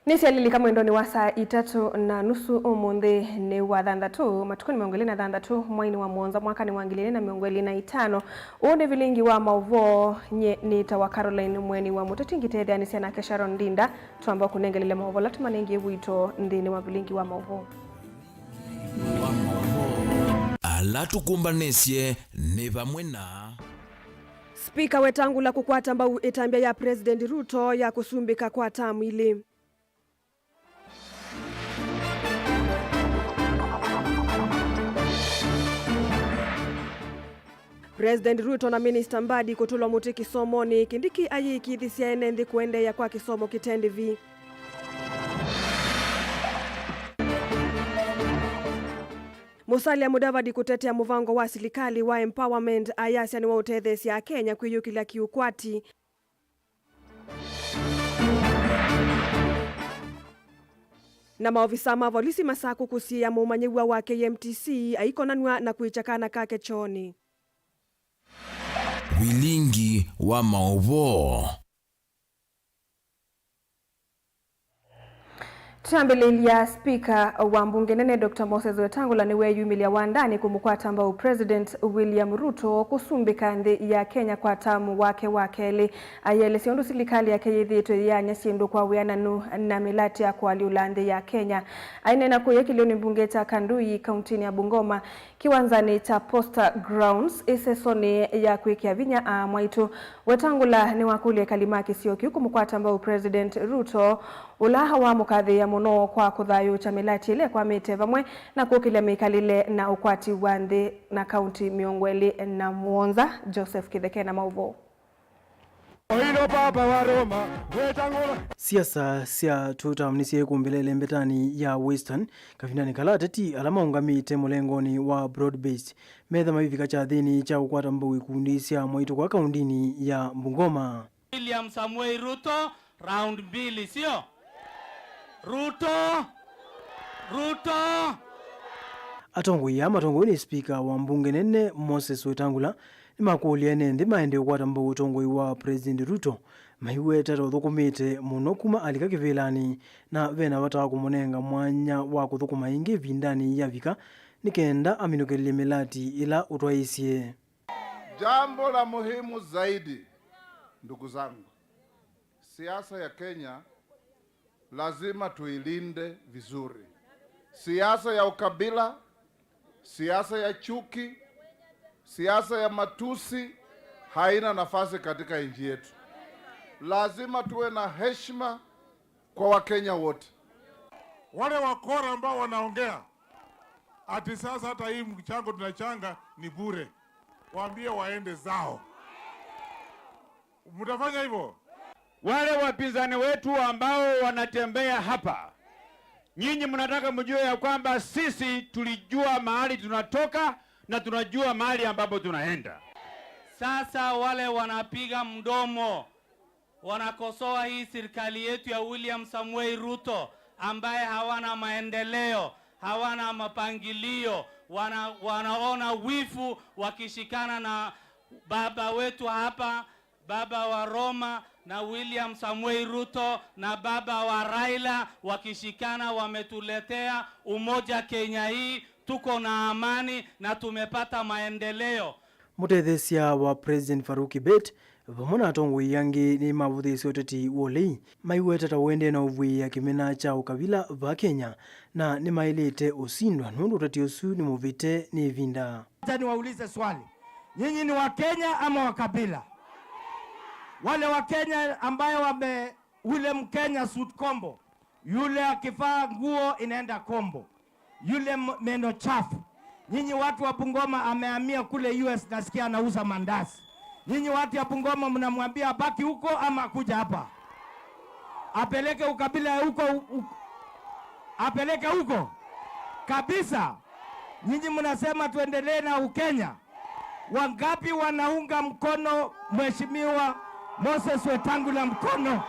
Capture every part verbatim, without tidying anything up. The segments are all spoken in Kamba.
Nĩsyalilika mwendonĩ wa saa itatũ na nusu ũmũnthĩ nĩ wa thanthatũ, matukũ nĩ mĩongo ĩlĩ na thanthatũ, mwainĩ wa mũonza, mwakanĩ wa ngili ilĩ na mĩongo ĩlĩ na itano. Ũũ nĩ vilingi wa maũvoo. Nyie nĩtawa Caroline Mweni wa Mũteti, ngĩtetheanĩsya nake Sharon Ndinda. Twamba kũnengelele maũvoo ala tũmanengie wito nthĩnĩ wa vilingi wa maũvoo. Ala tũkũmbanĩsye nĩ vamwe na Spika Wetangula kũkwata mbau ĩtambya ya President Ruto ya kũsumbĩka kwa tamu ilĩ. President Ruto na Minister Mbadi kũtũlwa mũtĩ kĩsomonĩ, Kindiki ayĩkĩĩthĩsya ene nthĩ kũendeea kwa kĩsomo kĩte ndĩvi. Musalia Mudavadi kũtetea mũvango wa silikalĩ wa empowerment, ayasya nĩwaũtetheesya Akenya kwĩyũkĩlya kĩũkwati. Na maovisaa ma volisi masakũkũsĩĩa mũmanyĩw'a wa K M T C aikonanw'a na kwĩkya kana kake kyoonĩ. Vilingi wa maũvoo. Twambĩlĩlya, spika wa mbunge nene Doctor Moses Wetangula nĩweeyumĩlya wandanĩ kũmũkwata mbau President William Ruto kũsumbĩka nthĩ ya Kenya kwa tamu wake wa kelĩ. Ayĩelesya ũndũ silikalĩ yake yĩthĩĩtwe yĩany'a syĩndũ kwa wĩananu na mĩlatĩ ya kũalyũla nthĩ ya Kenya. Aineena kũya kĩlĩonĩ mbunge kya Kanduyi, kauntinĩ ya Bungoma, kĩwanzanĩ kya Posta Grounds, ĩsesonĩ ya kwĩkĩa vinya aamwaitũ, Wetangula nĩwakũlya ekali ma kĩsio kĩu kũmũkwata mbau President Ruto, ũla wamũkathĩĩa mũno kwa kũthayũũkya mĩlatĩ ĩla ĩkwamĩte vamwe na kũkĩlya mĩkalĩle na ũkwati wa nthĩ na kaunti mĩongo ĩlĩ na mũonza. Joseph Kĩtheke na maũvoo. Oilo papa wa Roma, Wetangula. Siasa sya two term nĩsyaĩ kũmbĩla ĩlembetanĩ ya Western, kavindanĩ kala ateti ala maũngamĩte mũlengonĩ wa broad based metha maivika kyathĩnĩ kya kũkwata mbau ikundi sya mwaitũ kwa kaundinĩ ya Bungoma. William Samuel Ruto, round mbili, sio? Ruto! Ruto! Atongoi aa matongoew'e nĩ spika wa mbunge nene Moses Wetangula nĩmakũlya ene nthĩ maendee kũkwata mbau ũtongoi wa President Ruto, maiweta ta ũthũkũmĩte mũno kuma alika kĩvĩlanĩ, na vena vata wa kũmũnenga mwanya wa kũthũkũma ĩngĩ ĩvindanĩ yavika, nĩ kenda aminũkĩlĩlye mĩlatĩ ĩla ũtwaĩĩsye. Jambo la muhimu zaidi, ndugu zangu, siasa ya Kenya lazima tuilinde vizuri. Siasa ya ukabila, siasa ya chuki, siasa ya matusi haina nafasi katika nchi yetu. Lazima tuwe na heshima kwa Wakenya wote. Wale wakora ambao wanaongea ati sasa hata hii mchango tunachanga ni bure, waambie waende zao. Mtafanya hivyo? Wale wapinzani wetu ambao wanatembea hapa, nyinyi mnataka mjue ya kwamba sisi tulijua mahali tunatoka na tunajua mahali ambapo tunaenda. Sasa wale wanapiga mdomo, wanakosoa hii serikali yetu ya William Samuel Ruto, ambaye hawana maendeleo, hawana mapangilio, wana-, wanaona wivu wakishikana na baba wetu hapa, baba wa Roma na William Samuel Ruto na baba wa Raila wakishikana, wametuletea umoja Kenya hii, tuko na amani na tumepata maendeleo. Mũtetheesya wa President Farouk Kibet vamwe na atongoi angĩ nĩmavũthĩĩsye ũteti wa ũlei, maiweta ta ũendee na ũvw'ĩĩa kĩmena kya ũkavila va Kenya, na nĩmaĩlĩte ũsindwa nũndũ ũteti ũsu nĩ mũvĩte nĩ ĩvinda. Acha niwaulize swali. Nyinyi ni wa Kenya ama wa kabila? Wale wa Kenya ambaye wame, ule Mkenya suit kombo, yule akivaa nguo inaenda kombo, yule m-, meno chafu. Nyinyi watu wa Bungoma amehamia kule U S, nasikia anauza mandazi. Nyinyi watu ya Bungoma mnamwambia abaki huko ama kuja hapa? Apeleke ukabila huko, u-, u-, apeleke huko kabisa. Nyinyi mnasema tuendelee na Ukenya. Wangapi wanaunga mkono Mheshimiwa Moses Wetangula mkono?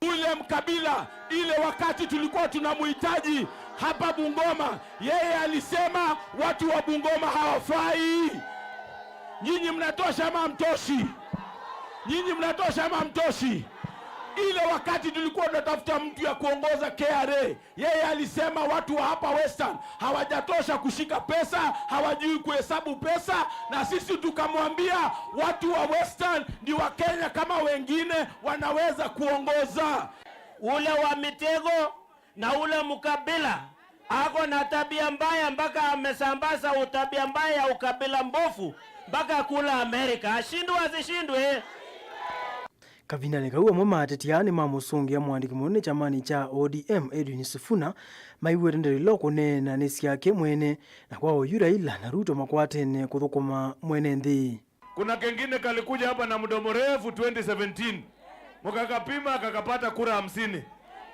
Ule mkabila, ile wakati tulikuwa tunamhitaji hapa Bungoma, yeye alisema watu wa Bungoma hawafai. Nyinyi mnatosha ama hamtoshi? Nyinyi mnatosha ama hamtoshi? Ile wakati tulikuwa tunatafuta mtu ya kuongoza K R A, yeye alisema watu wa hapa Western hawajatosha kushika pesa, hawajui kuhesabu pesa, na sisi tukamwambia watu wa Western ni Wakenya kama wengine, wanaweza kuongoza. Ule wa mitego na ule mkabila ako na tabia mbaya, mpaka amesambaza utabia mbaya ya ukabila mbovu mpaka kula Amerika. Ashindwe asishindwe? Kavindanĩ kau, amwe ma ateti aa nĩmamũsũngĩa mũandĩki mũnene kyamanĩ kya O D M, Edwin Sifuna, maiw'ĩte ndeto ila ũkũneena nĩ syake mwene, na kwa oyu Raila na Ruto makwatene kũthũkũma mwene nthĩ. Kuna kengine kalikuja hapa na mdomo refu twenty seventeen. Mkakapima, kakapata kura hamsini.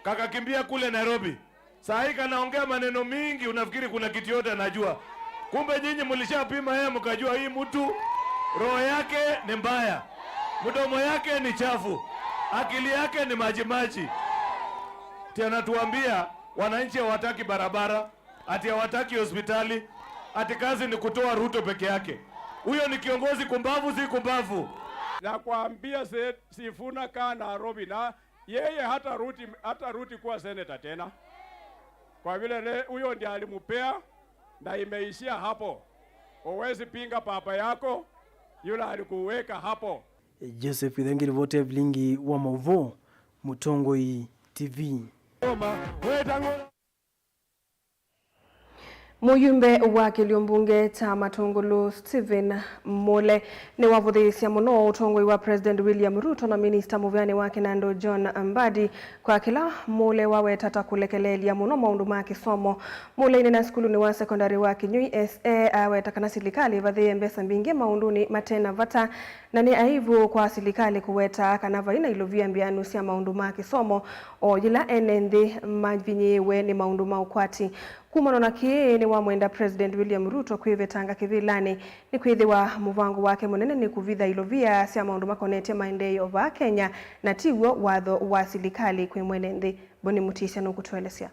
Kakakimbia kule Nairobi. Saa hii kanaongea maneno mingi, unafikiri kuna kitu yote anajua. Kumbe nyinyi mlishapima yeye, mkajua hii mtu roho yake ni mbaya. Mdomo yake ni chafu. Akili yake ni maji maji. Ati anatuambia wananchi hawataki barabara. Ati hawataki hospitali, ati kazi ni kutoa Ruto peke yake. Huyo ni kiongozi kumbavu, si kumbavu? Nakwambia, se-, Sifuna kaa Nairobi, na yeye hata ruti, hata ruti kuwa senator tena. Kwa vile le-, huyo ndiye alimpea, na imeishia hapo. Huwezi pinga papa yako, yule alikuweka hapo. Joseph Ithengi, ripoti ya vilingi wa mauvoo, Mũtongoi T V. Mũyumbe wa kĩlio mbunge kya Matũngũlũ, Stephen Mule, nĩwavũthĩĩsya mũno ũtongoi wa President William Ruto na minista mũvĩanĩ wa kĩnandũ John Mbadi kwa kĩla Mule waweta ta kũlekeleelya mũno maũndũ ma kĩsomo. Mule ainena sukulunĩ wa sekondalĩ wa Kĩnyũi S A aweta kana silikalĩ ĩvathĩĩe mbesa mbingĩ maũndũnĩ mate na vata, na nĩ aivu kwa silikalĩ kũweta kana vai na ilovia mbeanũ sya maũndũ ma kĩsomo, o yĩla ene nthĩ mavinyĩĩwe nĩ maũndũ ma ũkwati. Kumana na kĩĩ, nĩwamwenda President William Ruto kwĩvetanga kĩvĩlanĩ, nĩkwĩthĩwa mũvango wake mũnene nĩ kũvitha ilovia sya maũndũ makonetye maendeeo vaa Kenya, na ti w'o watho wa silikalĩ kwĩ mwene nthĩ. Boni Mutisya nũkũtũelesya.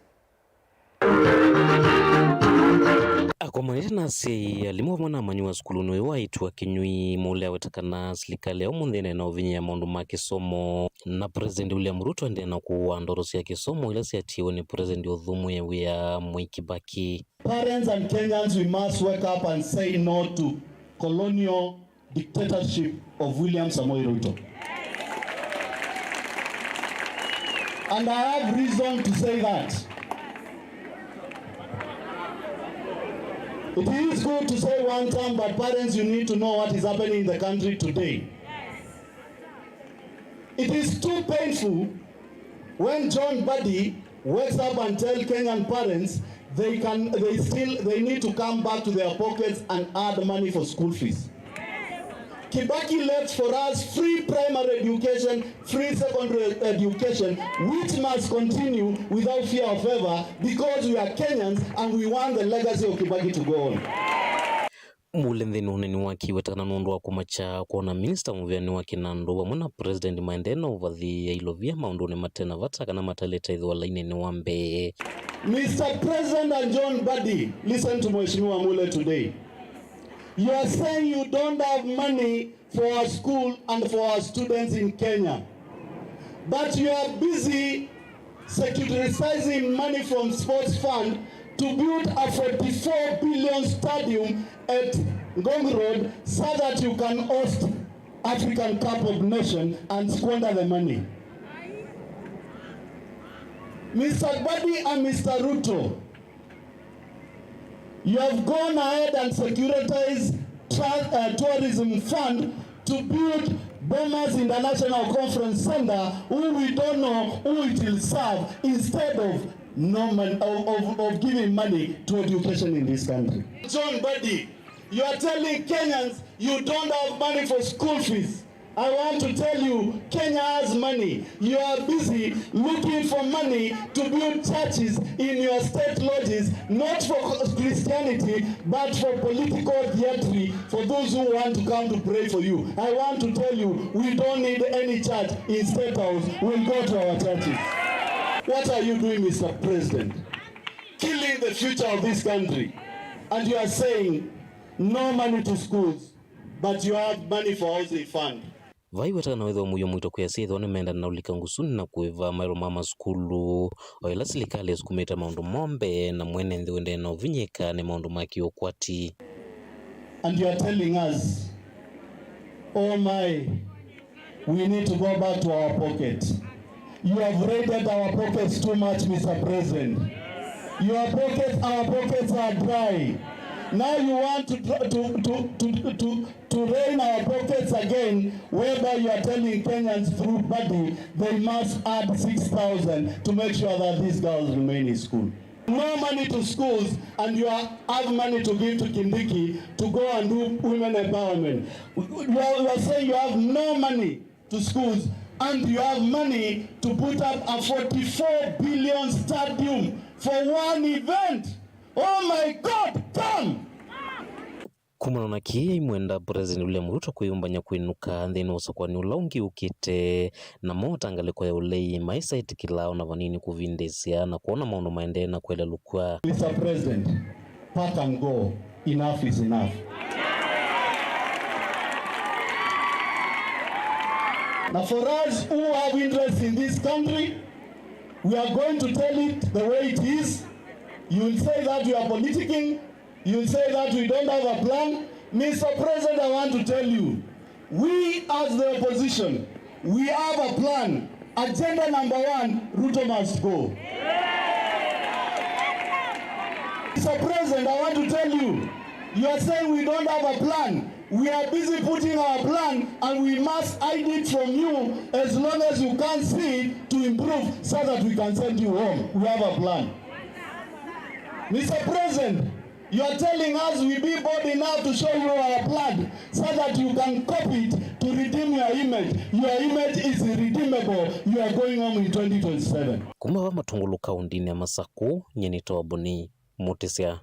Akomanĩte na asyai, alimũ vamwe na amanyĩw'a sukulunĩ ũyũ wa aitũ wa Kĩnyũi, Mule aweta kana silikalĩ ya ũmũnthĩ nĩ na ũvinyĩĩa maũndũ ma kĩsomo, na President William Ruto aendee na kũũa ndoto sya kĩsomo ila syatiiwe nĩ President ũthũmũe wĩa Mwai Kibaki. Parents and Kenyans, we must wake up and say no to colonial dictatorship of William Samoei Ruto. And I have reason to say that. It is good to say one term, but parents, you need to know what is happening in the country today. It is too painful when John Mbadi wakes up and tell Kenyan parents they can, they still, they need to come back to their pockets and add money for school fees. Kibaki left for us free primary education, free secondary education, which must continue without fear of ever, because we are Kenyans and we want the legacy of Kibaki to go on. Mule nthĩnĩ wa ũneeni wake aweta kana nũndũ wa kũmakya kwona minista mũvĩanĩ wa kĩnandũ vamwe na president maendee na ũvathĩĩa ilovia maũndũnĩ mate na vata kana mataĩlĩte ĩthĩwa lainĩnĩ wa mbee. Mister President and John Mbadi, listen to Mheshimiwa Mule today. You are saying you don't have money for our school and for our students in Kenya. But you are busy securitizing money from sports fund to build a forty-four billion stadium at Ngong Road so that you can host African Cup of Nation and squander the money. Mister Mbadi and Mister Ruto, you have gone ahead and securitized tra-, uh, tourism fund to build Bomas International Conference Center, who we don't know who it will serve, instead of no mon-, of, of, of giving money to education in this country. John Mbadi, you are telling Kenyans you don't have money for school fees. I want to tell you, Kenya has money. You are busy looking for money to build churches in your state lodges, not for Christianity, but for political theatery, for those who want to come to pray for you. I want to tell you, we don't need any church in State House. We'll go to our churches. What are you doing, Mister President? Killing the future of this country. And you are saying, no money to schools, but you have money for housing fund. Vai wetaka na wĩthĩwa mũio mwito kwĩ asyai ethĩwa nĩmenda na ũlika ngusunĩ na kũĩva maĩlo ma masukulu, o ĩla silikalĩ ĩsukumĩte maũndũ moo mbee na mwene nthĩ ũendee na ũvinyĩĩka nĩ maũndũ ma kĩũkwati. And you are telling us, oh my, we need to go back to our pocket. You have raided our pockets too much, Mister President. Your pockets, our pockets are dry. Now you want to, to, to, to, to, to rain our pockets again, whereby you are telling Kenyans through buddy they must add six thousand to make sure that these girls remain in school. No money to schools, and you are, have money to give to Kindiki to go and do women empowerment. You are, you are saying you have no money to schools, and you have money to put up a forty-four billion stadium for one event. Oh my God, come! Kumana na kĩĩ, aimwenda President William Ruto kwĩyũmbany'a kwĩnũka nthĩnĩ wa ũsakũani ũla ũngĩ ũkĩte, namo ta ngalĩko ya ũlei maisaĩtĩkĩla ona vanini kũvindĩsya na kwona maũndũ maendee na kwelelũkw'a. Mister President, pack and go. Enough is enough. Now, for us who have interest in this country, we are going to tell it the way it is. You will say that we are politicking. You say that we don't have a plan. Mister President, I want to tell you, we as the opposition, we have a plan. Agenda number one, Ruto must go. Mister President, I want to tell you, you are saying we don't have a plan. We are busy putting our plan and we must hide it from you as long as you can't see it to improve so that we can send you home. We have a plan. Mister President, you are telling us we be bold enough to show you our blood so that you can copy it to redeem your image. Your image is irredeemable. You are going home in twenty twenty-seven. Kuma va Matungulu kaũndĩnĩ ya Masakũ, nyie nĩ Tobuni Mutisya.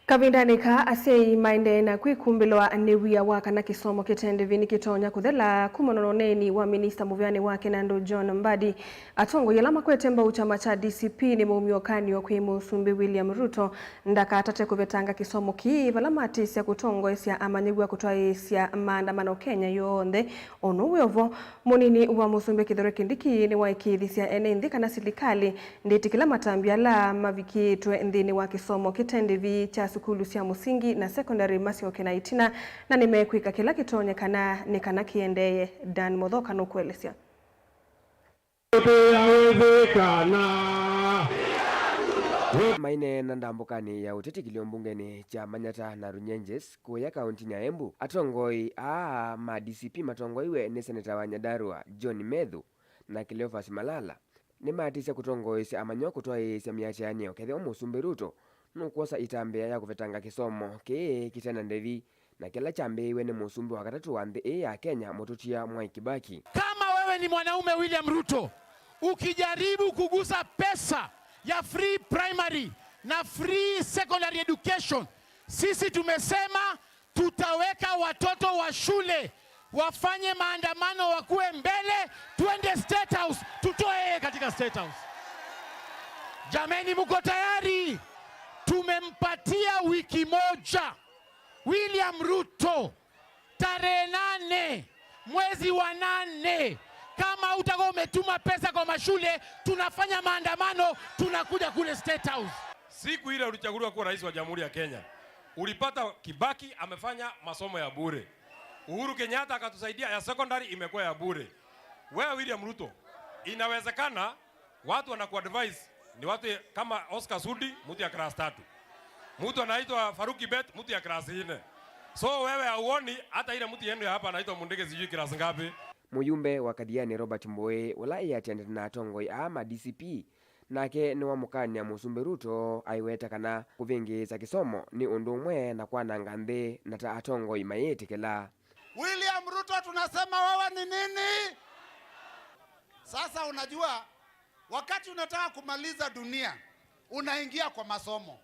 Kavindanĩ kaa, asyai maendee na kwĩkumbĩlwa nĩ wia wa kana kĩsomo kĩte ndĩvi nĩkĩtonya kũthela kumana na ũneeni wa minista mũvĩanĩ wa kĩnandũ John Mbadi. Atongoi ala makwete mbau kyama kya D C P nĩmaumie ũkany'o kwĩ Mũsumbĩ William Ruto ndakatate kũvetanga kĩsomo kĩĩ vala matĩsya kũtongoesya amanyĩw'a kũtwaĩĩsya maandamano Kenya yonthe. O ũndũ wĩ o vo, mũnini wa Mũsumbĩ Kithure Kindiki nĩwaĩkĩĩthisye ene nthĩ kana silikalĩ ndĩtĩkĩla matambya ala mavikĩĩtwe nthĩnĩ wa kĩsomo kĩte ndĩvi kya sukulu sya mũsingi na sekondalĩ masyoke na ĩtina, na nĩmekwĩka kĩla kĩtonyekana nĩ kana kĩendeeye. Dan Muthoka nũkũelesya. Maineena ndambũkanĩ ya ũteti kĩlio mbungenĩ kya Manyata na Runyenjes kũya kaũntĩnĩ ya Embu, atongoi aa ma D C P matongoiwe nĩ seneta wa Nyandarua John Methu na Cleophas Malala nĩmatĩsya kũtongoesya amanyĩw'a kũtwaĩĩsya mĩatĩanĩo kethĩwa Mũsumbĩ Ruto nũkwosa ĩtambya ya kũvetanga kĩsomo kĩĩ kĩte na ndĩvi na kĩla kyambĩĩiwe nĩ mũsumbĩ wa katatũ wa nthĩ ĩĩ ya Kenya, Mũtũtia Mwai Kibaki. Kama wewe ni mwanaume William Ruto, ukijaribu kugusa pesa ya free primary na free secondary education, sisi tumesema tutaweka watoto wa shule wafanye maandamano, wakuwe mbele, twende State House, tutoe yeye katika State House. Jameni, mko tayari? Tumempatia wiki moja. William Ruto, tarehe nane mwezi wa nane, kama utakuwa umetuma pesa kwa mashule, tunafanya maandamano, tunakuja kule State House. Siku ile ulichaguliwa kuwa rais wa Jamhuri ya Kenya, ulipata Kibaki amefanya masomo ya bure. Uhuru Kenyatta akatusaidia, ya secondary imekuwa ya bure. Wewe William Ruto, inawezekana watu wanakuadvise ni watu kama Oscar Sudi, mtu ya class tatu. Mtu anaitwa Faruki Bet, mtu ya class nne. So wewe hauoni hata ile mtu yenu ya hapa anaitwa Mundege sijui class ngapi? Mũyumbe wa Kathiani Robert Mbũĩ, ũla ĩatĩanĩte na atongoi aa ma D C P, nake nĩwamũkany'a Mũsumbĩ Ruto aiweta kana kũvĩngĩĩsya kĩsomo nĩ ũndũ ũmwe na kwananga nthĩ na ta atongoi mayĩtĩkĩla. William Ruto, tunasema wewe ni nini? Sasa unajua, wakati unataka kumaliza dunia, unaingia kwa masomo.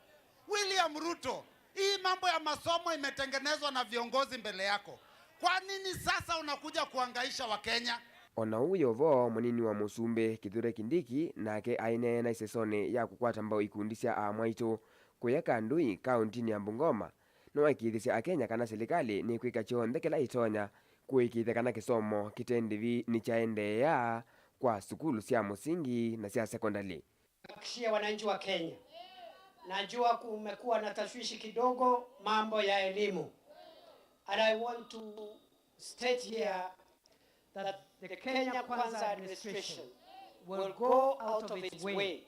William Ruto, hii mambo ya masomo imetengenezwa na viongozi mbele yako. Kwa nini sasa unakuja kuhangaisha Wakenya? O na ũu wĩ o vo, mũnini wa mũsumbĩ Kithure Kindiki nake aineena ĩsesonĩ ya kũkwata mbau ikundi sya aamwaitũ kũya Kandui, kaũntĩnĩ ya Bungoma, nĩwaĩkĩĩthisye Akenya kana silikalĩ nĩkwĩka kyonthe kĩla ĩtonya kũĩkĩĩthya kana kĩsomo kĩte ndĩvi nĩkyaendeea kwa sukulu sya mũsingi na sya sekondalĩ. Hakikishia wananchi wa Kenya, najua kumekuwa na tashwishi kidogo mambo ya elimu, and I want to state here that the Kenya Kwanza administration will go out of its way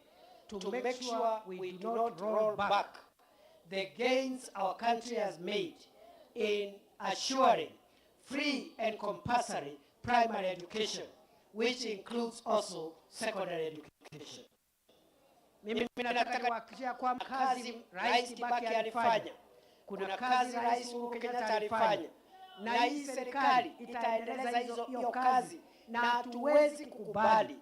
to make sure we do not roll back the gains our country has made in assuring free and compulsory primary education, which includes also secondary education. Mimi nataka kuhakikishia kwamba kazi Rais Kibaki alifanya, kuna kazi Rais Uhuru Kenyatta alifanya, na hii serikali itaendeleza hizo, hiyo kazi, na hatuwezi kukubali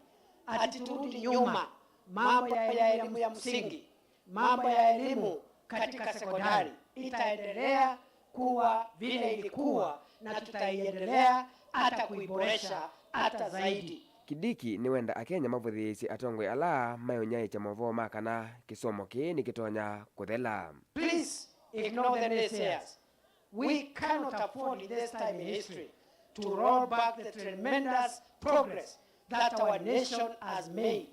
ati turudi nyuma. Mambo ya elimu ya msingi, mambo ya elimu katika sekondari itaendelea kuwa vile ilikuwa, na tutaiendelea hata kuiboresha hata zaidi. Kidiki nĩwenda Akenya mavũthĩĩsye atongoi ala meũnyaĩĩkya maũvoo ma kana kĩsomo kĩĩ nĩkĩtonya kũthela. Please ignore the naysayers. We cannot afford in this time in history to roll back the tremendous progress that our nation has made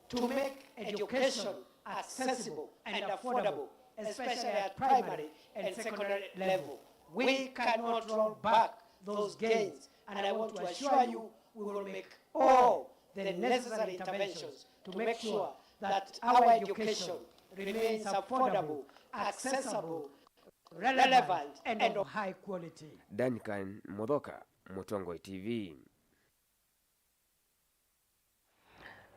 to make education accessible and affordable, especially at primary and secondary level. We cannot roll back those gains, and I want to assure you we will make all the necessary interventions to make sure that our education remains affordable, accessible, relevant, and of high quality. Duncan Muthoka, Mũtongoi T V.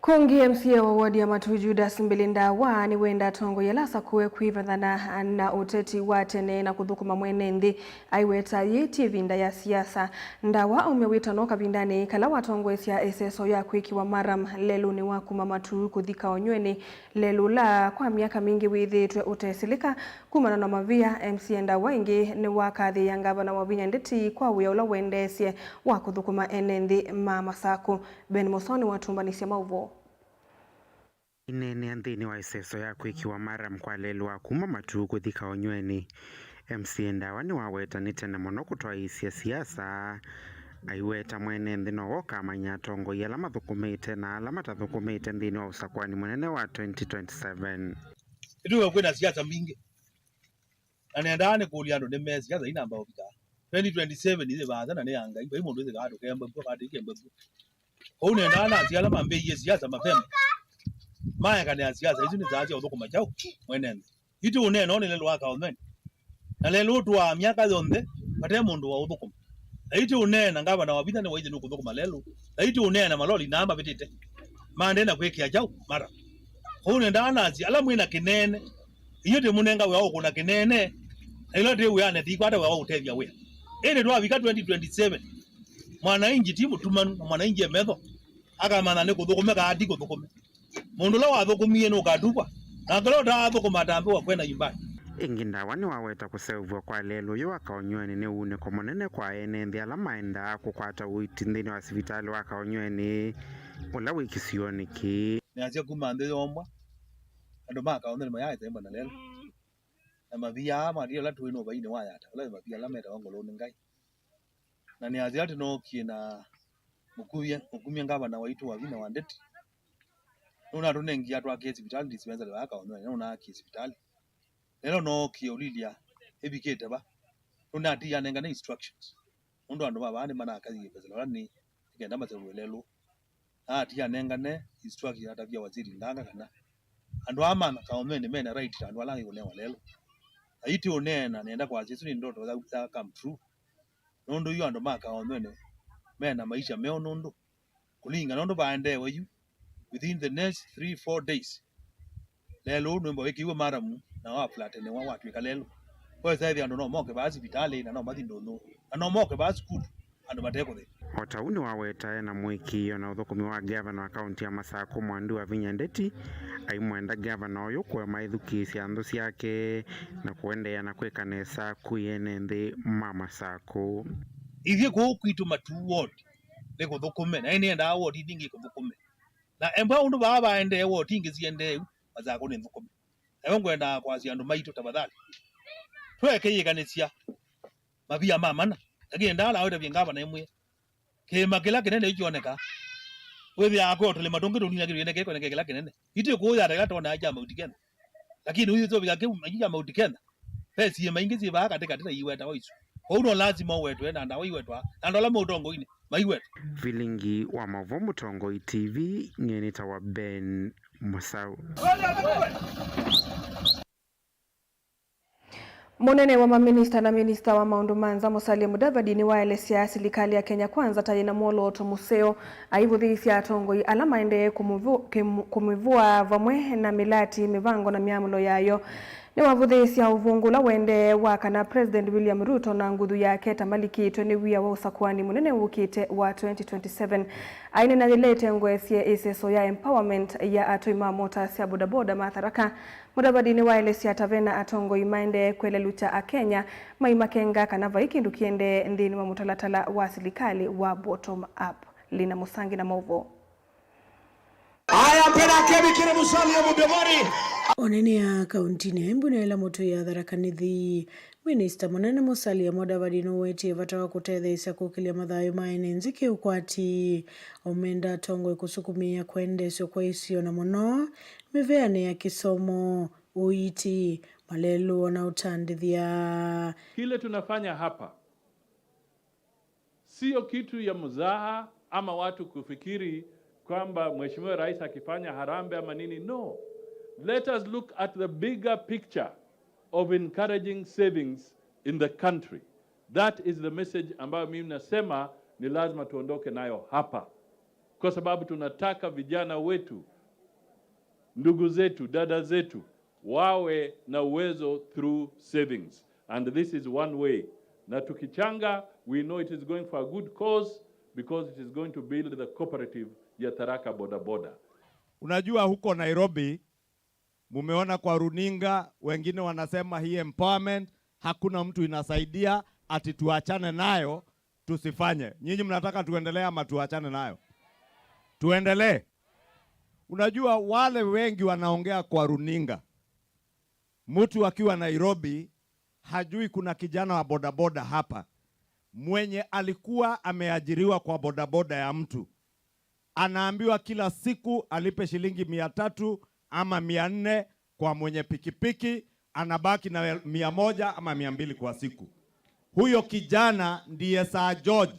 Kũngĩ, M C A wa ward ya Matuu Judas Mbili Ndawa nĩwenda atongoi ala asakũe kwĩvathana na ũteti wa tene na kũthũkũma mwene nthĩ. Aiweta yĩĩ ti ĩvinda ya siasa. Ndawa aumya wĩtano kavindanĩ kala watongoesya ĩseso ya kwĩkĩwa maram lelũnĩ wa kuma Matuu kũthi Kaonyweni, lelũ ũla kwa myaka mingĩ wĩthĩĩtwe ũtesilĩka kumana na mavia. M C A Ndawa ĩngĩ nĩwakathĩĩa ngavana Wavinya Ndeti kwa wĩa ũla wendeesye wa kũthũkũma ene nthĩ ma Masakũ. Ben Mũsoni watũmbanĩsya maũvoo. Aineenea nthĩnĩ wa ĩseso ya kwĩkĩwa maram kwa lelũ wa kuma Matuu kũthi Kaonyweni, M C A Ndawa nĩwawetanĩte na mũno kũtwaĩĩsya siasa. Aiweta mwene nthĩ nowe ũkamanya atongoi ala mathũkũmĩte na ala matathũkũmĩte nthĩnĩ wa ũsakũani mũnene wa twenty twenty-seven. Nĩtwĩwe kwĩna siasa mbingĩ. Na nendaa nĩkũlya andũ nĩmee siasa ii namba ũvika. Twenty twenty-seven ĩyĩ vaasa na nĩ ya Ngai, vai mũndũ wĩthĩkaa tũkemba kw'o, kana tũikemba kw'o. Kwoou nendaa nasye ala mambĩĩie siasa mapema maekanĩa siasa isu nĩ saa sya ũthũkũma kyaũ mwene nthĩ. Iti ũneena ũũ nĩ lelũ wa Kaonyweni. Na lelũ ũtũaa myaka yonthe vate mũndũ wa ũthũkũma. Na iti ũneena ngavana Wavinya nĩwaĩtye nũkũthũkũma lelũ. Na iti ũneena maloli naa mavĩtĩte maendee na kwĩkĩa kyaũ mara. Kwoou nendaa nasye ala mwĩ na kĩneene, inyuĩ tĩmũnenga wĩa wa kũkũna kĩneene, na ila twĩ wĩanĩ tĩikwata wĩa wa kũtethya wĩa. Ĩndĩ twavika twenty twenty-seven, mwananchi ti mũtumanu na mwananchi e metho, akamanya nĩ kũthũkũme kana ti kũthũkũme. Mũndũ ũla wathũkũmie nũkatupwa, nake ũla ũtaathũkũma atambĩwa kwenda nyumbani. Ĩngĩ Ndawa nĩwaweta kũseũvw'a kwa lelũ ũyũ wa Kaonyweni nĩ ũunĩko mũnene kwa ene nthĩ ala maendaa kũkwata ũiiti nthĩnĩ wa sivitalĩ wa Kaonyweni ũla wĩ kĩsionĩ kĩĩ. Nĩasya kuma nthĩ yombwa, andũ ma Kaonyweni mayaaĩsa ĩmba na lelũ. Na mavia aa maatile ũla tũĩ nũvainĩ wa yata, ũla wĩ mavia ala metawa Ngolonĩ Ngai. Na nĩasya atĩ nookie na mũkumye, mũkumye ngavana waitũ Wavinya wa Ndeti. Nũnatũnengie atwakie sivitalĩ dispensary vaa Kaonyweni, na nũnaakie sivitalĩ. Lelo nookie ũlilya ĩvikĩte va. Nũnatiie anengane instructions. Nũndũ andũ ma vaa nĩmanakathie mbesa vala nĩ nĩ kenda maseũvw'e lelũ. Na atiie anengane instruction atavya Waziri Nganga kana andũ aa ma Kaonyweni mena right ta andũ ala angĩ kũnewa lelũ. Na iti ũneena nenda kwasya ĩsu nĩ ndoto ya, ya come true. Nũndũ yu andũ ma Kaonyweni mena maisha meũ nũndũ kũlingana ũndũ vaendeewe yu, within the next three, four days, lelũ ũũ nũĩmba wĩkĩiwe maramu na waflatenewa watw'ĩka lelũ. Wesaĩthya andũ no moke vaa sivitalĩ na no mathi ndũnyũ na no moke vaa sukulu andũ mate kũthĩna. O ta ũu nĩwawetae na mũĩkĩĩo na ũthũkũmi wa ngavana wa kaunti ya Masakũ Mwandu Wavinya Ndeti, aimwenda ngavana ũyũ kũema ĩthukĩĩsya nthũ syake na kũendeea na kwĩka nesa kwĩ ene nthĩ ma Masakũ. Ithyĩ kũũ kwitũ Matuu ward nĩ kũthũkũme, na nĩendaa ward ingĩ ikũthũkũme. Na embwa ũndũ vaa vaendee ward ingĩ siendee yu, Masakũ nĩ nthũkũme. Nayo ngwendaa kwasya andũ maitũ, tafadhali, Tweekĩyĩkanĩsya mavia ma mana, lakini ndaala awĩtavye ngavana ĩmwe. Kĩĩma kĩla kĩnene ĩkyoneka, wĩthĩaa kwĩ o tũlĩma tũngĩ tũnini, lakini kĩnene kĩkoneka kĩla kĩnene. Itĩ kũũ yata kĩla twonaa kya Mount Kenya. Lakini ũyĩsovika kĩu kya Mount Kenya, ve siĩma ingĩ syĩ vaa katĩkatĩ na iwetawa isu. Kwoou no lasima ũwetwe na ndawa iwetwa na andũ ala me ũtongoinĩ maiwetwe. Vilingi wa Maũvoo Mũtongoi T V, nyie nĩtawa Ben Mũsau. Mũnene wa maminista na minista wa maũndũ ma nza Musalia Mudavadi nĩwaelesya silikalĩ ya Kenya Kwanza ta yĩna mwolooto mũseo, aivũthĩĩsya atongoi ala maendee kũmũvu-, kĩmũ-, kũmĩvũa vamwe na mĩlati, mĩvango na myamũlo yayo. Nĩwavũthĩĩsya ũvũngũ ũla ũendee wa kana President William Ruto na nguthu yake ta malikĩtwe nĩ wia wa ũsakũani mũnene wũkĩte wa twenty twenty-seven. Aineena yĩla ĩtengwe syĩ ĩseso ya empowerment ya atũi ma mota sya bodaboda ma Tharaka, Mudavadi nĩwaelesya ta vena atongoi maendee kwelelukya Akenya maimakenga kana vai kĩndũ kĩendee nthĩnĩ wa mũtalatala wa silikalĩ wa bottom up. Lina Mũsangi na maũvoo. Aya, mpena kemi kiri Musalia Mudavadi. Onene ya kauntinĩ ya Embu na ĩla mũtũi ya Tharaka Nithi, Minista Mũnene Musalia Mudavadi nũwetie vata wa kũtetheesya kũkĩlya mathayũ ma ene nzĩ kĩũkwati. Aumenda atongoi kũsukumĩĩa kwendeesyo kwa isio na mũno mĩveanĩ ya kĩsomo, ũiiti, malelũ na ũtandĩthya. Kile tunafanya hapa sio kitu ya mzaha ama watu kufikiri kwamba Mheshimiwa Rais akifanya harambee ama nini. No. Let us look at the bigger picture of encouraging savings in the country. That is the message ambayo mimi nasema ni lazima tuondoke nayo hapa, kwa sababu tunataka vijana wetu, ndugu zetu, dada zetu wawe na uwezo through savings, and this is one way. Na tukichanga, we know it is going for a good cause, because it is going to build the cooperative ya Tharaka Boda Boda. Unajua, huko Nairobi mumeona kwa runinga wengine wanasema hii empowerment hakuna mtu inasaidia, ati tuachane nayo, tusifanye. Nyinyi mnataka tuendelee ama tuachane nayo? Tuendelee. Unajua, wale wengi wanaongea kwa runinga, mtu akiwa Nairobi hajui kuna kijana wa bodaboda hapa mwenye alikuwa ameajiriwa kwa bodaboda ya mtu, anaambiwa kila siku alipe shilingi mia tatu ama mia nne kwa mwenye pikipiki, anabaki na mia moja ama mia mbili kwa siku. Huyo kijana ndiye Sir George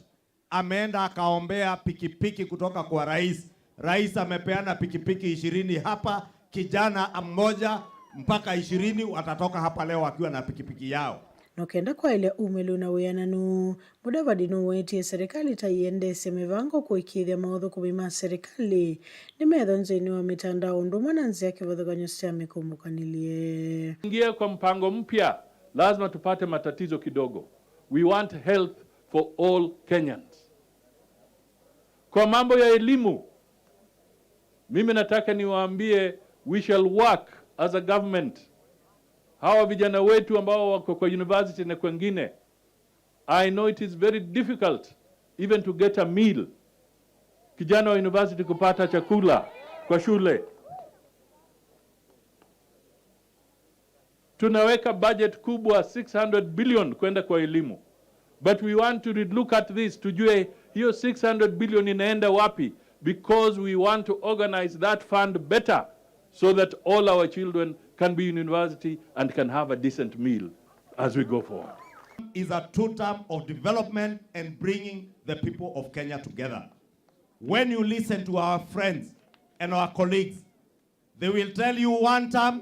ameenda akaombea pikipiki kutoka kwa rais. Rais amepeana pikipiki ishirini hapa, kijana mmoja mpaka ishirini watatoka hapa leo wakiwa na pikipiki yao. No kenda kwaĩlya umĩlu na wĩananu, Mudavadi nũwetie serikali ta iendeesya mĩvango kũĩkĩĩthya maũthũkũmi ma serikali nĩmethwa nzĩnĩ wa mitandao ũndũ ũmwe na nzĩa kĩvathũkany'o sya mĩkũmbũkanĩlye. Ingia kwa mpango mpya, lazima tupate matatizo kidogo. We want health for all Kenyans. Kwa mambo ya elimu, mimi nataka niwaambie, we shall work as a government. Hawa vijana wetu ambao wako kwa university na kwengine, I know it is very difficult even to get a meal. Kijana wa university kupata chakula kwa shule. Tunaweka budget kubwa six hundred billion kwenda kwa elimu. But we want to re-, look at this, tujue hiyo six hundred billion inaenda wapi, because we want to organize that fund better so that all our children can be in university and can have a decent meal as we go forward. Is a two term of development and bringing the people of Kenya together. When you listen to our friends and our colleagues, they will tell you one term,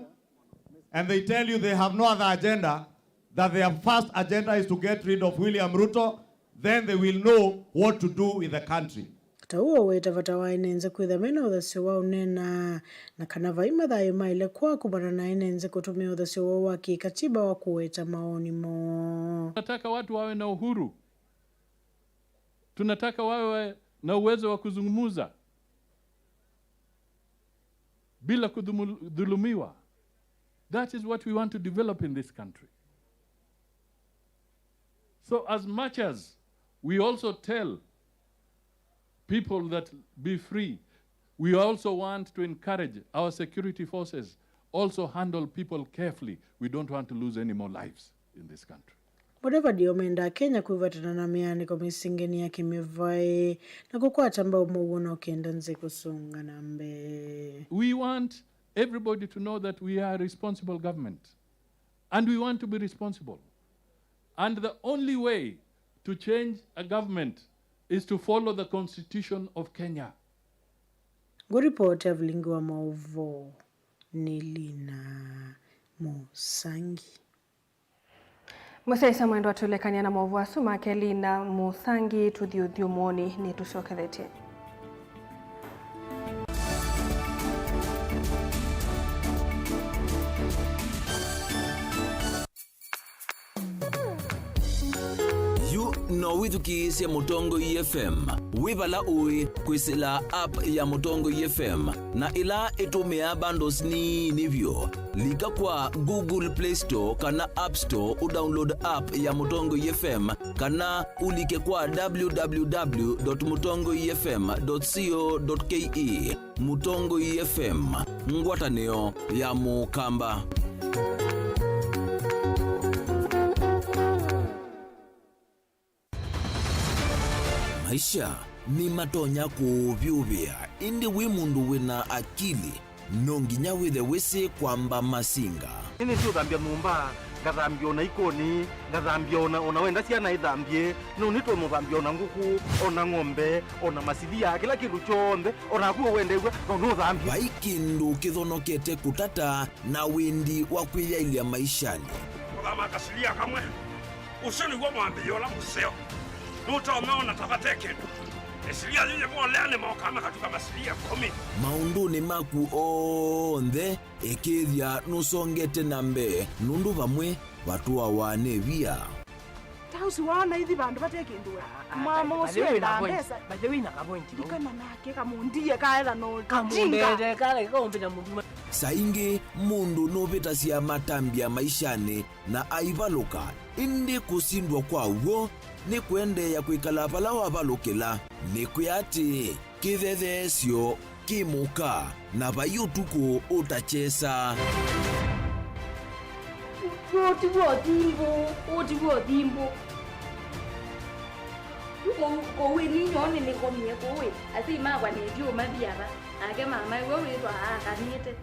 and they tell you they have no other agenda, that their first agenda is to get rid of William Ruto, then they will know what to do with the country. Ta ũu ũweta vata wa ene nzĩ kwĩtha mena ũthasyo wa ũneena na kana vai mathayũ maĩle kwa kumana na ene nzĩ kũtũmĩa ũthasyo woo wa kĩkatiba wa kũweta maoni moo. Tunataka watu wawe na uhuru. Tunataka wawe na uwezo wa kuzungumza bila kudhumu-, dhulumiwa. That is what we want to develop in this country. So as much as we also tell people that be free, we also want to encourage our security forces also handle people carefully. We don't want to lose any more lives. in this country. Mudavadi omendaa Kenya kwĩvatana na mĩanĩko mĩsengeni ya kĩmĩvaĩ na kũkwata mbau mũuo no kenda nzĩ kũsũnga na mbee. We want everybody to know that we are a responsible government. And we want to be responsible. And the only way to change a government is to follow the constitution of Kenya. Ngũripoti ya vilingi wa maũvoo nĩ Lina Mũsangi. Mũsyaĩĩsya mwendwa, tũilekany'a na maũvoo asu make Lina Mũsangi, tũthi ũthyũmũonĩ nĩtũsyokethetye. Yu no wĩthukĩĩsye Mũtongoi F M wĩ vala ũĩ kwĩsĩla app ya Mũtongoi F M na ĩla ĩtũmĩaa bundles nini vyũ. Lika kwa Google Play Store kana App Store ũdownload app ya Mũtongoi F M kana ũlike kwa w w w dot mutongoi f m dot co dot k e. Mũtongoi F M, ngwatanĩo ya Mũkamba. Maisha nĩmatonya kũũvyũvĩa, ĩndĩ wĩ mũndũ wĩ na akili, no nginya wĩthe wĩsĩ kwamba masinga. Nĩnĩsĩ ũthambya nyũmba, ngathambya ona ikoni, ngathambya ona, ona wenda syana ithambye, no nĩtwe mũthambya ona ngũkũ, ona ng'ombe, ona masilia, kĩla kĩndũ kyonthe, o naku ũwendew'a, no nũthambye. Vai kĩndũ kĩthonokete kũtata na wĩndi wa kwĩyaĩlya maishanĩ. Kũthama kasilia kamwe. Ũsu nĩw'o mwambĩĩo ũla mũseo. Nũtonya ona ta vate kĩndũ. Ĩsilia yĩyĩvolea nĩmokaa makatuka masilia ĩkũmi. Maũndũnĩ maku onthe, ĩkĩĩthya nũsongete na mbee, nũndũ vamwe vatũawa nĩ via. Ta ũsu waona ithi vandũ vate kĩndũ we. Mama ũsu endaa mbesa. By the way, na kavointi vau. Ndikana nake kamũndie kaetha no tinga. Kamũndete kale kaũmbĩta mũndũ. Saa ingĩ mũndũ nũvĩtasya matambya maishanĩ na aivalũka, ĩndĩ kũsindwa kwa w'o nĩ kũendeea kwĩkala vala wavalũkĩla. Nĩkwĩa atĩĩ, kĩthetheesyo kĩ mũka, na vai ũtukũ ũtakyesa. Ũũ ti w'o thimbũ, ũũ ti w'o thimbũ. Kũu, kũu ĩni nyoo nĩnĩkomie kũu ĩ, asyai makwa nĩtyo mathi ava, nake mama ĩwe wĩthwa aakanĩte.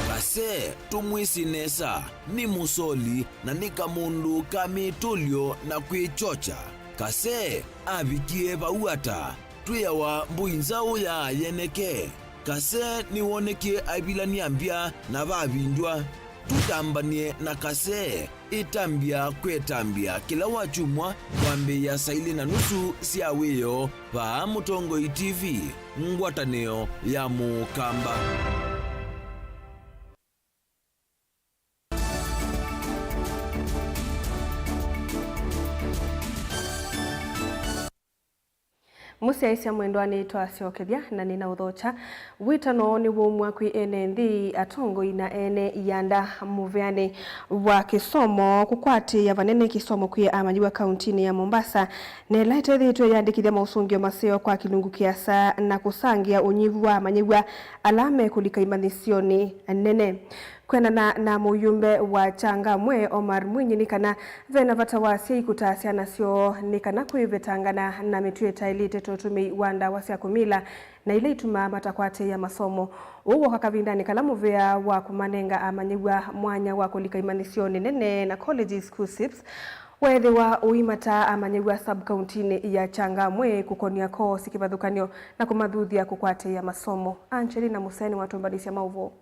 Kase, tũmwĩsĩ nesa, nĩ mũsoli na nĩ kamũndũ ka mĩtũlyo na kwĩkyokya. Kase avikie vau ata? Twĩawa mbũi nzaũ ya ayeneke. Kase nĩwonekie aivilany'a mbya na vavindwa. Tũtambany'e na Kase. Ĩtambya kwĩ ĩtambya kĩla wakyumwa kwambĩĩa saa ilĩ na nusu sya wĩoo vaa Mũtongoi T V, ngwatanĩo ya Mũkamba. Mũsyaĩĩsya mwendwa, nĩtwasyokethya na nĩnaũthokya. Wĩtano nĩwaumw'a kwĩ ene nthĩ, atongoi na ene ianda mũveanĩ wa kĩsomo kũkwatĩĩa vanene kĩsomo kwĩ amanyĩw'a kauntinĩ ya Mombasa, na ĩla ĩtethĩĩtwe yandĩkĩthya maũsũngĩo maseo kwa kĩlungu kĩasa na kũsangĩa ũnyivu wa amanyĩw'a ala mekũlika imanyĩsyonĩ nene. Kwendana na mũyumbe wa Changamwe, Omar Mwinyi, nĩ kana ve na vata wa asyai kũtaa syana syoo nĩ kana kwĩvetangana na mĩtuo ĩtaĩlĩte ta ũtũmĩi wa ndawa sya kũmila na ila itumaa matakwatĩĩa masomo. Ũu woka kavindanĩ kala mũvea wa kũmanenga amanyĩw'a mwanya wa kũlika imanyĩsyonĩ nene na colleges, KUCCPS, weethĩwa ũimataa amanyĩw'a sub-kauntinĩ ya Changamwe kũkonia koosi kĩvathũkany'o na kũmathuthya kũkwatĩĩa masomo. Angelina Mũseni watũmbanĩsya maũvoo.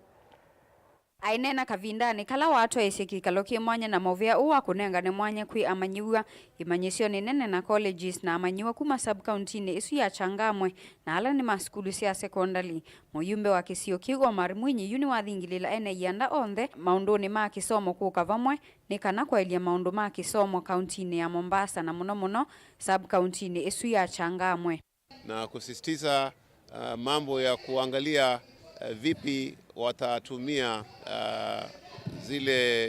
Aineena kavindanĩ kala watwaĩĩsye kĩkalo kĩ mwanya na mũvea ũũ wa kũnengane mwanya kwĩ amanyĩw'a imanyĩsyonĩ nene na colleges na amanyĩw'a kuma sub-kauntinĩ ĩsu ya Changamwe na ala nĩ ma sukulu sya sekondalĩ, mũyumbe wa kĩsio kĩu Omar Mwinyi yu nĩwathingĩlĩla ene ianda onthe maũndũnĩ ma kĩsomo kũka vamwe nĩ kana kwaĩlya maũndũ ma kĩsomo kauntinĩ ya Mombasa na mũno mũno sub-kauntinĩ ĩsu ya Changamwe. Na kusisitiza, uh, mambo ya kuangalia, uh, vipi watatumia, uh, zile,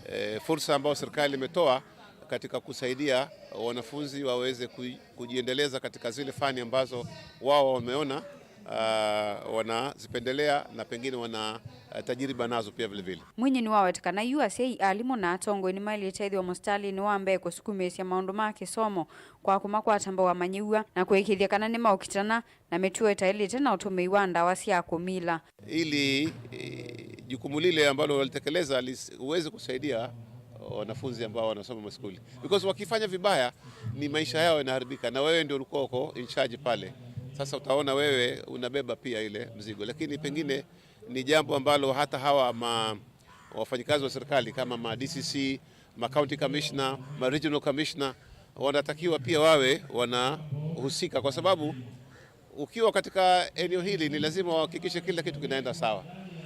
eh, fursa ambazo serikali imetoa katika kusaidia wanafunzi waweze ku-, kujiendeleza katika zile fani ambazo wao wameona uh, wanazipendelea na pengine wana uh, tajriba nazo pia vile vile. Mwinyi nĩwaweta kana yu asyai, alimũ na atongoi nĩmaĩlĩte ĩthĩwa mũsitalĩnĩ wa mbee kũsukumĩĩsya maũndũ ma kĩsomo kwa kũmakwata mbau amanyĩw'a na kũĩkĩĩthya kana nĩmaũkitana na mĩtuo ĩtaĩlĩte na ũtũmĩi wa ndawa sya kũmila. Ili eh, jukumu lile ambalo walitekeleza lis- uweze kusaidia wanafunzi ambao wanasoma maskuli, because wakifanya vibaya ni maisha yao yanaharibika, na wewe ndio ulikuwa uko in charge pale. Sasa utaona wewe unabeba pia ile mzigo, lakini pengine ni jambo ambalo hata hawa ma wafanyikazi wa serikali kama ma D C C, ma county commissioner, ma regional commissioner wanatakiwa pia wawe wanahusika, kwa sababu ukiwa katika eneo hili ni lazima wahakikishe kila kitu kinaenda sawa.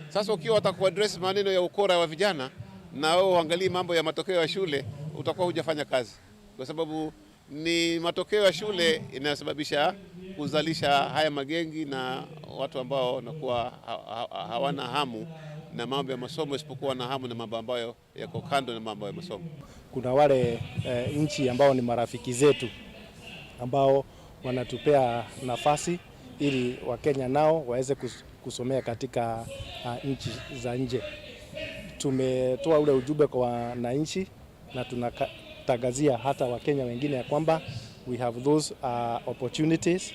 Sasa ukiwa wataka kuaddress maneno ya ukora wa vijana na wewe uangalie mambo ya matokeo ya shule, utakuwa hujafanya kazi, kwa sababu ni matokeo ya shule inayosababisha kuzalisha haya magengi na watu ambao wanakuwa ha- ha- hawana hamu na mambo ya masomo, isipokuwa na hamu na mambo ambayo yako kando na mambo ya masomo. Kuna wale eh, nchi ambao ni marafiki zetu ambao wanatupea nafasi ili Wakenya nao waweze kus- kusomea katika uh, nchi za nje. Tumetoa ule ujumbe kwa wananchi na tunatangazia hata Wakenya wengine ya kwamba we have those uh, opportunities,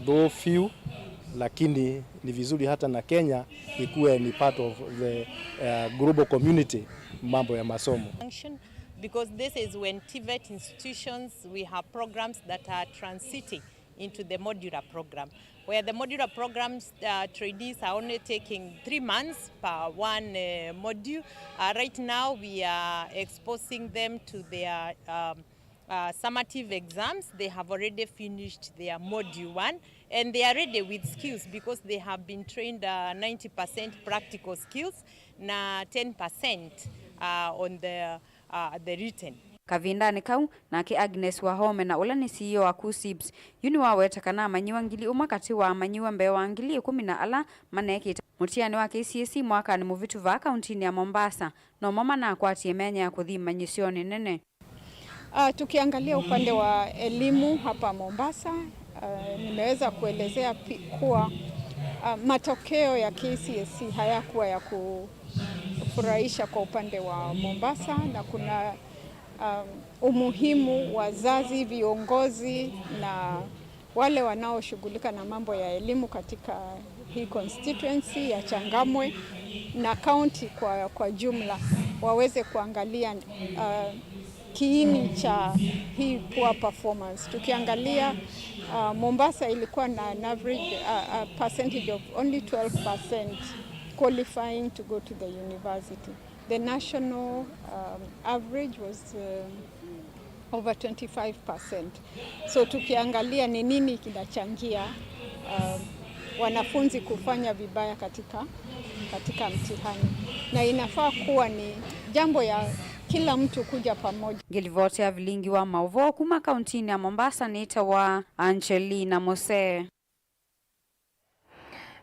though few, lakini ni vizuri hata na Kenya ikuwe ni part of the uh, global community mambo ya masomo. Function, because this is when TVET institutions, we have programs that are transiting into the modular program, where the modular programs uh, trainees are only taking three months per one uh, module. Uh, right now, we are exposing them to their um, uh, summative exams. They have already finished their module one, and they are ready with skills because they have been trained uh, ninety percent practical skills na ten percent uh, on the, uh, the written. Kavindanĩ kau, nake Agnes Wahome, na ũla nĩ C E O wa KUSSIPS, yu nĩwaweta kana amanyĩw'a ngili ũmwe katĩ wa amanyĩw'a mbee wa ngili ĩkũmi na ala maneekĩte mũtianĩ wa K C S E mwakanĩ mũvĩtu vaa kauntinĩ ya Mombasa, nomo manakwatie myanya ya kũthi imanyĩsyonĩ nene. Ah, tukiangalia upande wa elimu hapa Mombasa, ah, nimeweza kuelezea pi- kuwa ah, matokeo ya K C S E hayakuwa ya kufurahisha kwa upande wa Mombasa, na kuna um, umuhimu wazazi, viongozi na wale wanaoshughulika na mambo ya elimu katika hii constituency ya Changamwe na county kwa, kwa jumla waweze kuangalia uh, kiini cha hii poor performance. Tukiangalia uh, Mombasa ilikuwa na an average uh, a percentage of only twelve percent qualifying to go to the university. The national um, average was um, over twenty-five percent. So tukiangalia ni nini kinachangia um, wanafunzi kufanya vibaya katika, katika mtihani, na inafaa kuwa ni jambo ya kila mtu kuja pamoja. Ngĩlivotea vilingi wa maũvoo kuma kauntinĩ ya Mombasa nĩtawa Angelina Mose.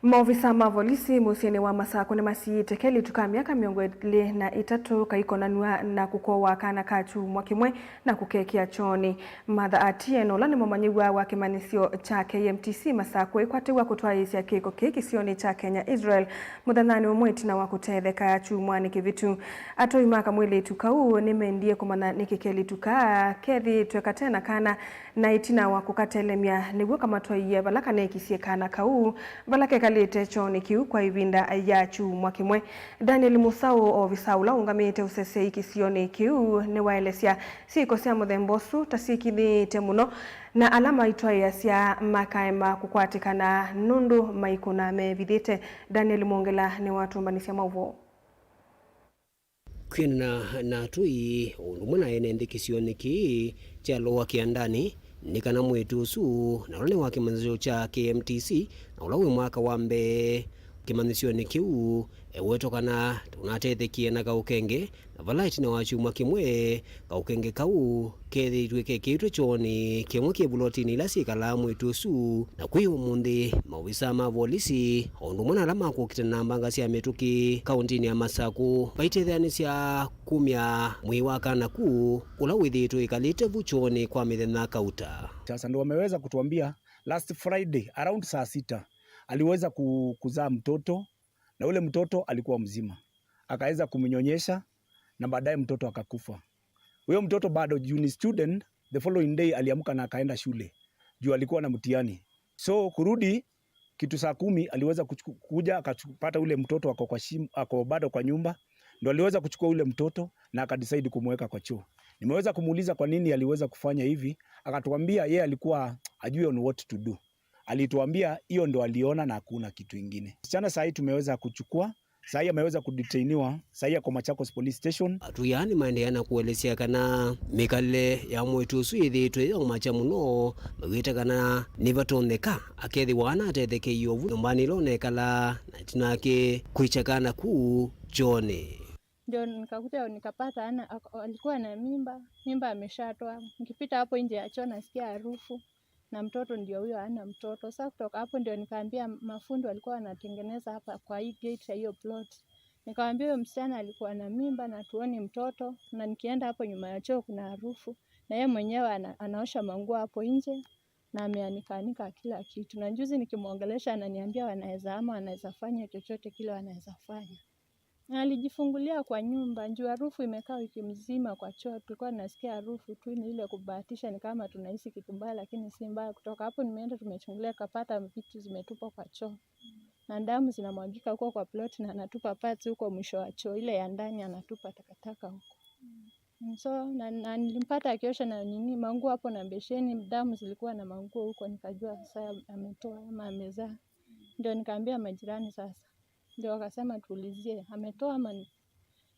Maovisa ma volisi mũsyĩnĩ wa Masakũ nĩmasiĩĩte kelĩtu ka myaka mĩongo ĩlĩ na ĩtatũ kaikonanw'a na kũkowa kana ka kyumwa kĩmwe na kũkekĩa kyoonĩ. Martha Atieno, ũla nĩ mũmanyĩw'a wa kĩmanyĩsyo kya K M T C Masakũ, ĩkwatĩw'a kũtwaĩĩsya kĩko kĩĩ kĩsionĩ kya Kenya Israel mũthenyanĩ ũmwe ĩtina wa kũtetheka kyumwanĩ kĩvĩtu. Atoi ma kamwĩlĩtu kau nĩmendie kũmanya nĩkĩ kelĩtu kaa kethĩĩtwe kate na kana, na ĩtina wa kũkatelemya nĩw'o kamatwaie vala kanekisye kana kau vala kekalĩte kyoonĩ kĩu kwa ĩvinda ya kyumwa kĩmwe. Daniel Musaũ, ovisa ũla ũũngamĩte ũseseĩ kĩsionĩ kĩu, nĩwaelesya syĩko sya mũthemba ũsu ta syĩkithĩĩte mũno, na ala maitwaĩasya makaema kũkwatĩkana nũndũ maikũna mevithĩte. Daniel Mwongela nĩwatũmbanĩsya maũvoo. Kwĩanana na atũi, o ũndũ ũmwe na ene nthĩ kĩsionĩ kĩĩ kya Lower Kĩandanĩ, nĩ kana mwĩĩtu ũsu, na ũla nĩ wa kĩmanyĩsyo kya K M T C, na ũla wĩ mwaka wa mbee kĩmanyĩsyonĩ kĩu, ewetwa kana ndũnatethekie na kaũkenge, na vala ĩtina wa kyumwa kĩmwe, kaũkenge kau keethĩĩtw'e kekĩĩtwe kyoonĩ kĩmwe kĩ vulotinĩ ila syĩkalaa mwĩĩtu ũsu, na kwĩ ũmũnthĩ, maovisa ma volisi, o ũndũ ũmwe na ala ma kũkitana na mbanga sya mĩtũkĩ kaũntinĩ ya Masakũ, vaitetheanĩsya kumya mwĩĩ wa kana ku, ũla wĩthĩĩtwe wĩkalĩte vu kyoonĩ kwa mĩthenya kauta. Sasa ndo wameweza kutuambia last Friday around saa sita, Aliweza ku-, kuzaa mtoto, na ule mtoto alikuwa mzima. Akaweza kumnyonyesha, na baadaye mtoto akakufa. Huyo mtoto bado, juu ni student, the following day aliamka na akaenda shule, juu alikuwa na mtihani. So kurudi kitu saa kumi, aliweza kuchuku-, kuja akapata ule mtoto ako kwa shim-, ako bado kwa nyumba, ndo aliweza kuchukua ule mtoto na akadecide kumweka kwa choo. Nimeweza kumuuliza kwa nini aliweza kufanya hivi, akatuambia yeye alikuwa ajui on what to do. Alituambia hiyo ndo aliona na hakuna kitu ingine. Msichana saa hii tumeweza kuchukua, saa hii ameweza kudetainiwa, saa hii ako Machakos Police Station. Atũi aa nĩmaendeea na kũelesya kana mĩkalĩle ya mwĩĩtu ũsu yĩthĩĩtwe yĩyaumasya mũno, mawĩte kana nĩvatonyeka akethĩwa anatethekeie ovu nyũmbanĩ ĩla ũnekalaa, na ĩtina wake kwĩkya kana kũu kyoonĩ. Ndio nikakuja nikapata ana, ako-, alikuwa na mimba, mimba ameshatoa. Nikipita hapo nje ya choo nasikia harufu, na mtoto ndio huyo, hana mtoto. Sasa kutoka hapo ndio nikaambia mafundi walikuwa wanatengeneza hapa kwa hii gate ya hiyo plot. Nikawaambia huyo msichana alikuwa na mimba na tuoni mtoto, na nikienda hapo nyuma ya choo kuna harufu, na yeye mwenyewe ana-, anaosha manguo hapo nje na ameanikaanika kila kitu. Na juzi nikimwongelesha ananiambia wanaweza ama wanaweza fanya chochote kile wanaweza fanya. Alijifungulia kwa nyumba, juu harufu imekaa wiki mzima kwa choo. Tulikuwa tunasikia harufu tu, ni ile kubahatisha, ni kama tunahisi kitu mbaya, lakini si mbaya. Kutoka hapo nimeenda, tumechungulia, tukapata vitu zimetupwa kwa choo. Na damu zinamwagika huko kwa plot, na anatupa parts huko mwisho wa choo, ile ya ndani anatupa takataka huko. Mm, so, na, na nilimpata akiosha na nini, manguo hapo na besheni, damu zilikuwa na manguo huko, nikajua sasa ametoa ama amezaa. Ndio nikaambia majirani sasa. Ndio wakasema tuulizie, ametoa ama ni-,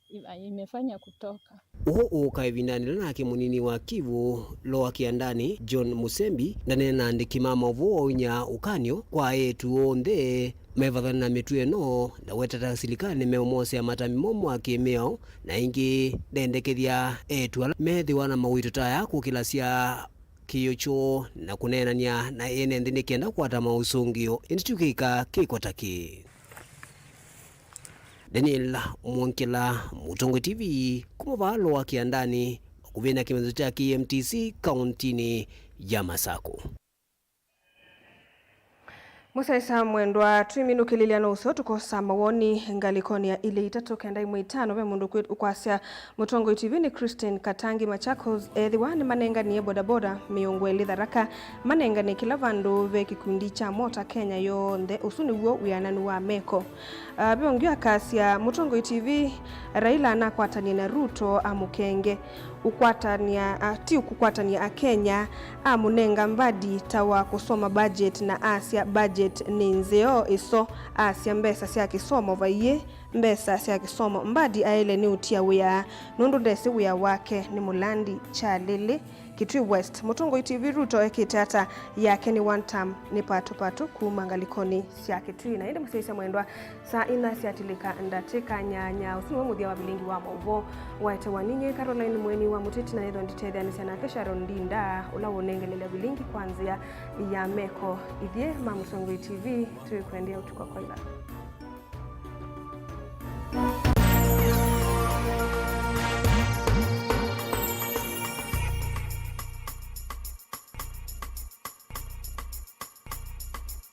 i-, imefanya kutoka. Ũũ ũka ĩvindanĩ yĩla nake mũnini wa Kivu Lower Kĩandanĩ, John Musembi, ndaneena na andĩki ma maũvoo waunya ũkany'o kwa eĩtu onthe mevathane na mĩtuo ĩno, ndawetete silikalĩ nĩmeũmosea matambya momũ ma kĩ-mĩao, na ĩngĩ ndendekethya eĩtu ala methĩwa na mawĩto ta aya kũkĩlasya kĩĩo kyoo na kũneenany'a na ene nthĩ nĩ kenda kũkwata maũsũngĩo, ĩndĩ ti kĩka kĩko ta kĩĩ. Daniel Mwongela, Mũtongoi T V, kuma vaa Lower Kĩandanĩ, vakuvĩ na kĩmanyĩsyo kya K M T C, kauntinĩ ya Masakũ. Mũsaĩsa mwendwa, tũiminũkĩlĩlya no ũseo tũkosa mawoni ngalĩkonĩ ya ilĩ itatũ kenda imwe itano. Ve mũndũ kwĩ-, ũkwasya Mũtongoi T V nĩ Christine Katangi Machakos, ethĩwa nĩmanenganie bodaboda mĩongo ĩlĩ Tharaka, manengane kĩla vandũ ve kĩkundi kya Mota Kenya yonthe. Ũsu nĩw'o wĩananu wa meko. Ah, ve ũngĩ akasya Mũtongoi T V, Raila anakwatanie na Ruto amũkenge. Ũkwatany'a, a, ti ũkũkwatany'a Akenya, amũnenga Mbadi ta wa kũsoma budget na asya budget nĩ nzeo ĩso, asya mbesa sya kĩsomo vaiĩ mbesa sya kĩsomo. Mbadi aĩle nĩ ũtia wĩa nũndũ ndesĩ wĩa wake nĩ mũlandi. Kyalĩlĩ, Kitui West. Mũtongoi T V, Ruto ekĩte ata? Yake nĩ one term, nĩ patupatu kuma ngalĩkonĩ sya Kitui. Na ĩndĩ mũsyaĩĩsya mwendwa, saa inya syatilĩka ndatĩka nyanya. Ũsu nĩwe mũthya wa vilingi wa maũvoo. Waetewa ninyie Caroline Mweni wa Mũteti, na nĩthwa nditetheanĩsya nake Sharon Ndinda, ũla wũnengelelya vilingi kwa nzĩa ya meko. Ithyĩ ma Mũtongoi T V, twĩkwendea ũtukũ wa kwaitha.